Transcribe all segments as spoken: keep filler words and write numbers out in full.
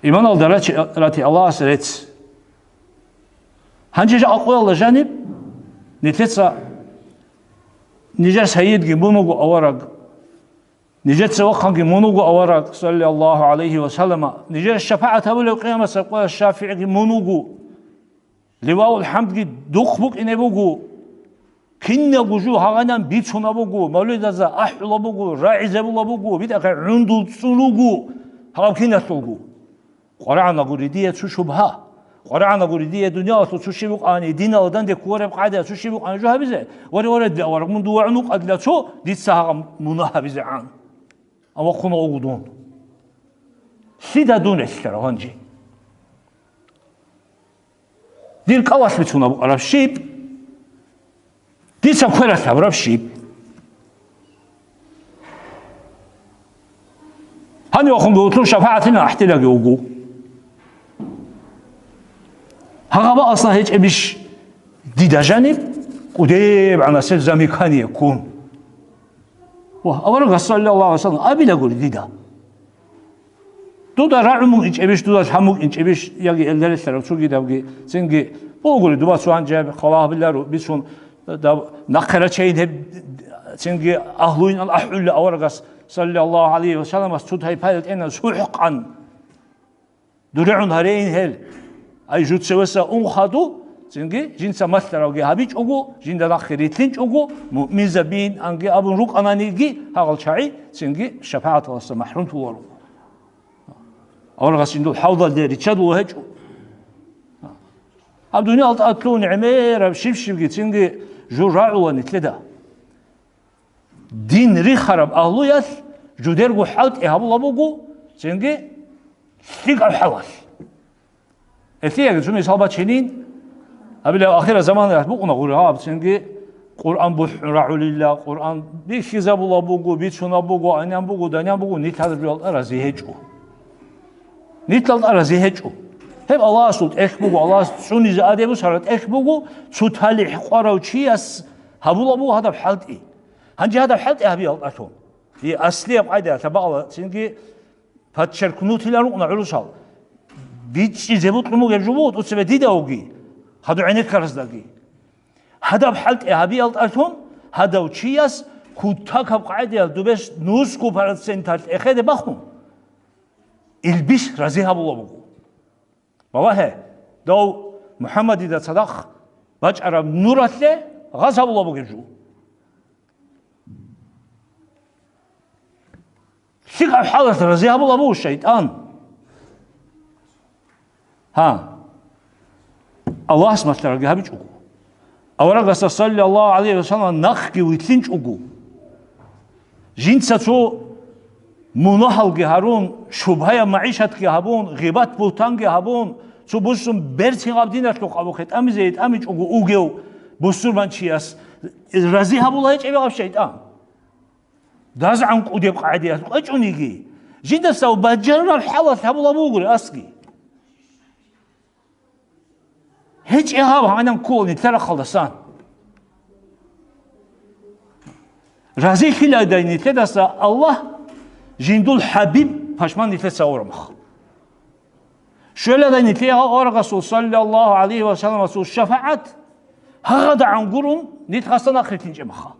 Иманалда рачи-, рати Аллагьас рецц. Гьанже жакъа къоялда жаниб, нилъеца нижер сайидги мун вуго авараг, нижер цевехъанги мун вуго авараг, саллаллагьу гӀалайгьи ва саллама, нижер шапагӀат гьабулев къиямасеб къоялъ шафигӀги мун вуго, Ливаул хӀамдги духъ букӀине буго, кинабго жо гьагъанан бицунаб буго, мавлидазда ахӀулаб буго, рагӀизабулаб буго, битӀахъе гӀундул цӀун вуго гьаб киналъулго. КъваригӀуна гури дие цо шубгьа. КъваригӀуна гури дие дуниялалъул цо щиб букӀани, диналда данде кколареб къагӀидаялъул цо щиб букӀани жо гьабизе. Варе, варе, дида авараг, мун дова гӀун вукӀадила цо, дица гьагъаб мунагь гьабизегӀан. Амма хъуна уго дун. Лъида дун релълъарав гьанже? Дир кӀалалъ бицунеб букӀараб щиб? Дица квералъ гьабураб щиб? Гьанивахун гьутлун шапагӀатина ахӀдилаги вуго. Гьагъаба асла гьечӀебищ дида жаниб кӀудеб гӀанасел замикание ккун? Ва аварагас, саллаллагьу гӀалайгьи ва саллам, абила гури дида. Дуда рагӀун мукӀинчӀебищ, дуда лъан мукӀинчӀебищ, яги элдарелъарав цогидабги, цинги бугури дуба цо гьанже хъвала гьабиларо бицун, даб нахъе рачейин гьеб, цинги агьлуйнал ахӀулла аварагас, саллаллагьу гӀалайгьи ва салламас, цо тайпаялъ тӀена сухӀкъан. ДурегӀун гьарейин гьел. Ай, жуцевеса ун хадуб, цинги жинца малъаравги гьабичӀого, жинда нахъе рилълъинчӀого, муъминзабиин анги абун рукӀананиги гьагъал чагӀи, цинги шапагӀаталдаса махӀрумтуларо. Аварагас жиндул хӀавдалде риччадулев гьечӀо. Гьаб дуниялалда тӀад лъугьун гӀемераб щиб-щибги цинги жо рагӀула нилъеда. Дин рихараб агьлуялъ жудерго хӀалтӀи гьабулаб буго, цинги лъикӀаб хӀалалъ. Гьелъиеги цо мисал бачинин, гьабилеб ахирзаманаялъ букӀуна гъури гьаб, цинги Къуръан бухӀун рагӀулила, Къуръан бихьизабулаб буго, бицунаб буго, анян буго, данян буго, нилъ гьадаб жоялда рази гьечӀо. Нилъалда рази гьечӀо. Гьеб Аллагьасул тӀехь буго, Аллагьас цӀунизе адеб бусара тӀехь буго, цо талихӀ къварав чияс гьабулаб буго гьадаб хӀалтӀи. Гьанже гьадаб хӀалтӀи гьабиялдалъун. И аслияб къайдаялъ бакъала цинги подчеркнутилан рукӀуна гӀурусал. БичӀчӀизе букьун бугеб жо буго тӀоцебе дидавги, хадур гӀенеккарасдаги. Гьадаб хӀалтӀи гьабиялдалъун гьадав чияс кутакаб къайдаялъ дубес нусго проценталъ эхеде бахун, илбис рази гьабулаб буго. Балагье, дов МухӀаммадида цадахъ бачӀараб нуралъе гъаз гьабулаб бугеб жо. ЛъикӀаб хӀалалъ рази гьабулаб буго шайтӀан. Гьа, Аллагьас малъарабги гьабичӀого. Аварагасда, саллаллагьу гӀалайгьи ва саллам, нахъги вилълъинчӀого, жинца цо мунагьалги гьарун, шубгьаяб магӀишатги гьабун, гъибат-бугьтанги гьабун, цо бусун берцин гьаб диналъухъ абухъе тӀамизе тӀамичӀого угев бусурманчияс рази гьабула гьечӀеб гьаб шайтӀан. ДазгӀан кӀудеб къагӀидаялъ къечӀониги, жидаса бажарараб хӀалалъ гьабула бугури асги. ГьечӀеб гьаб гьанан ккола нилъер рахъалдасан. Разилъиладай нилъедаса Аллагь, жиндул ХӀабиб пашман нилъеца гьавураб мехалъ. Щвеладай нилъее гьав аварагасул, саллаллагьу гӀалайгьи ва салламасул шафагӀат, гьагъадагӀан гурун нилъ гьасда нахъ рилълъинчӀеб мехалъ.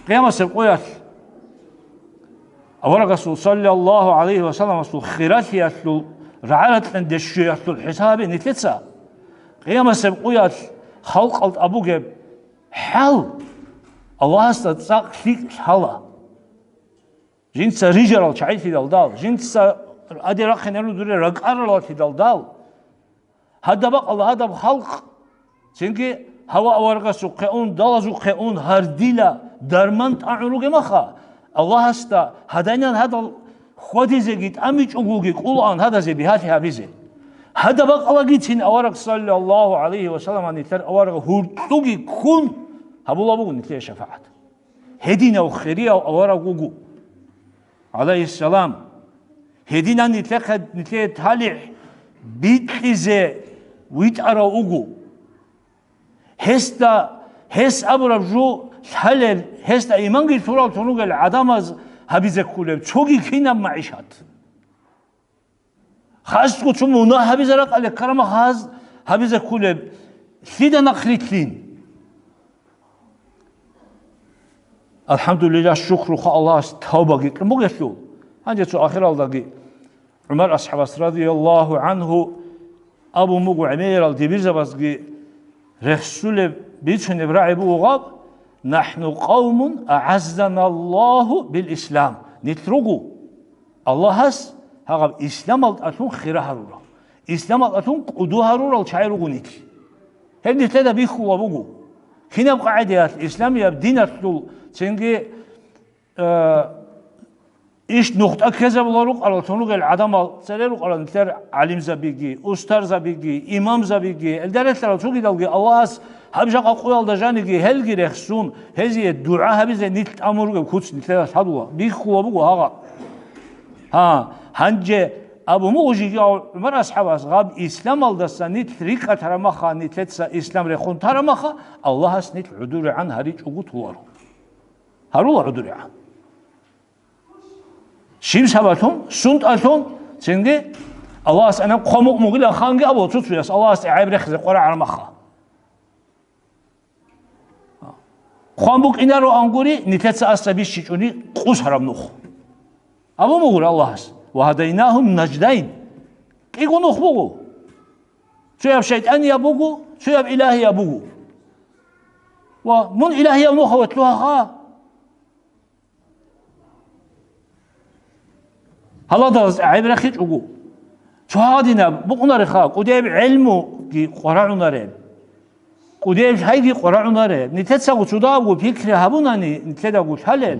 Къиямасеб къоялъ аварагасул, саллаллагьу гӀалайгьи ва салламасул, хиралъиялъул, рагӀа-ракьанде щвеялъул хӀисабе нилъеца, къиямасеб къоялъ халкъалда абугеб хӀал, Аллагьасда цӀакъ лъикӀ лъала. Жинца рижарал чагӀилъидалдал, жинца аде рахъинарун дуре ракӀаралалъидалдал, гьадаб бакъала гьадаб халкъ, цинги гьава аварагасухъе ун, далазухъе ун, гьардила дарман тӀагӀун ругеб маха, Аллагьасда гьадайнан гьадал хьвадизеги тӀамичӀогоги кӀулаан гьадазе бигьалъи гьабизе. Гьадаб бакъалагицин авараг, саллаллагьу гӀалайгьи ва саллам, нилъер авараг гьуркьуги ккун гьабула буго нилъее шафагӀат. Гьединав хирияв авараг вуго, гӀалайгьиссалам. Гьединан нилъехъе, нилъее талихӀ бикьизе витӀарав вуго. Гьесда, гьес абураб жо лъалел, гьесда иманги лъурал тун ругел гӀадамаз гьабизе кколеб, цоги кинаб магӀишат. Хасго цо мунагь гьабизе ракӀалде ккараб мехалъ гьабизе кколеб, лъида нахълилъин? АлхӀамдулиллагь, шукруха Аллагьас, тавбаги кьун бугелъул. Гьанже цо ахиралдаги ГӀумар асхӀабас радияллагьу гӀангьу абун буго, гӀемерал дибирзабазги рехсулеб, бицунеб рагӀи буго гьаб: «НахӀну къавмун агӀаззаналлагьу бил ислам». Нилъ руго Аллагьас гьагъаб исламалдалъун хира гьарурал, исламалдалъун кӀуду гьарурал чагӀи руго нилъ. Гьеб нилъеда бихьула буго. Кинаб къагӀидаялъ исламияб диналъул цинги, э, иш нухда ккезабулел рукъарал, цо ругел гӀадамал цере рукъарал нилъер гӀалимзабиги, устарзабиги, имамзабиги, гьелда релълъарал цогидалги Аллагьас гьаб жакъа къоялда жаниги гьелги рехсун, гьезие дугӀа гьабизе нилъ тӀамун ругеб куц нилъеда лъадула, бихьула буго гьагъа. Гьа, гьанже абун буго жиги ГӀумар асхӀабас, гьаб исламалдаса нилъ рикӀкӀатараб мехалъ, нилъеца ислам рехун тараб мехалъ, Аллагьас нилъ гӀодорегӀан гьаричӀого толаро. Гьарула гӀодорегӀан. Щиб сабаблъун? СунтӀалъун, цинги Аллагьас анаб хъван букӀун бугилан ханги абула цо-цояс, Аллагьасде гӀайиб рехизе къваригӀараб мехалъ. Хъван букӀинароан гури, нилъеца асда бищичӀони къусараб нух. Абун бугура Аллагьас: «Ва гьадайнагьун наждайн». КӀиго нух буго. Цояб шайтӀанияб буго, цояб илагьияб буго. Ва мун илагьияб нуха ва лъугьаха. Гьаладалас гӀайиб рахичӀого. Цо гьадинаб букӀунареха, кӀудияб гӀелмуги къварагӀунареб, кӀудияб лъайги къварагӀунареб. Нилъецаго цо дагьабго пикри гьабунани, нилъедаго лъалел,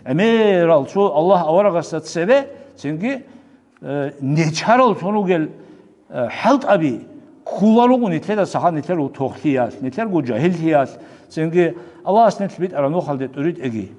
гӀемерал цо Аллагь аварагасда цебе, цинги, э, нечарал цо ругел, э, хӀалтӀаби ккула руго нилъеда сахал, нилъерго тохлъиялъ, нилъерго жагьиллъиялъ, цинги Аллагьас нилъ битӀараб нухалде тӀуритӀеги.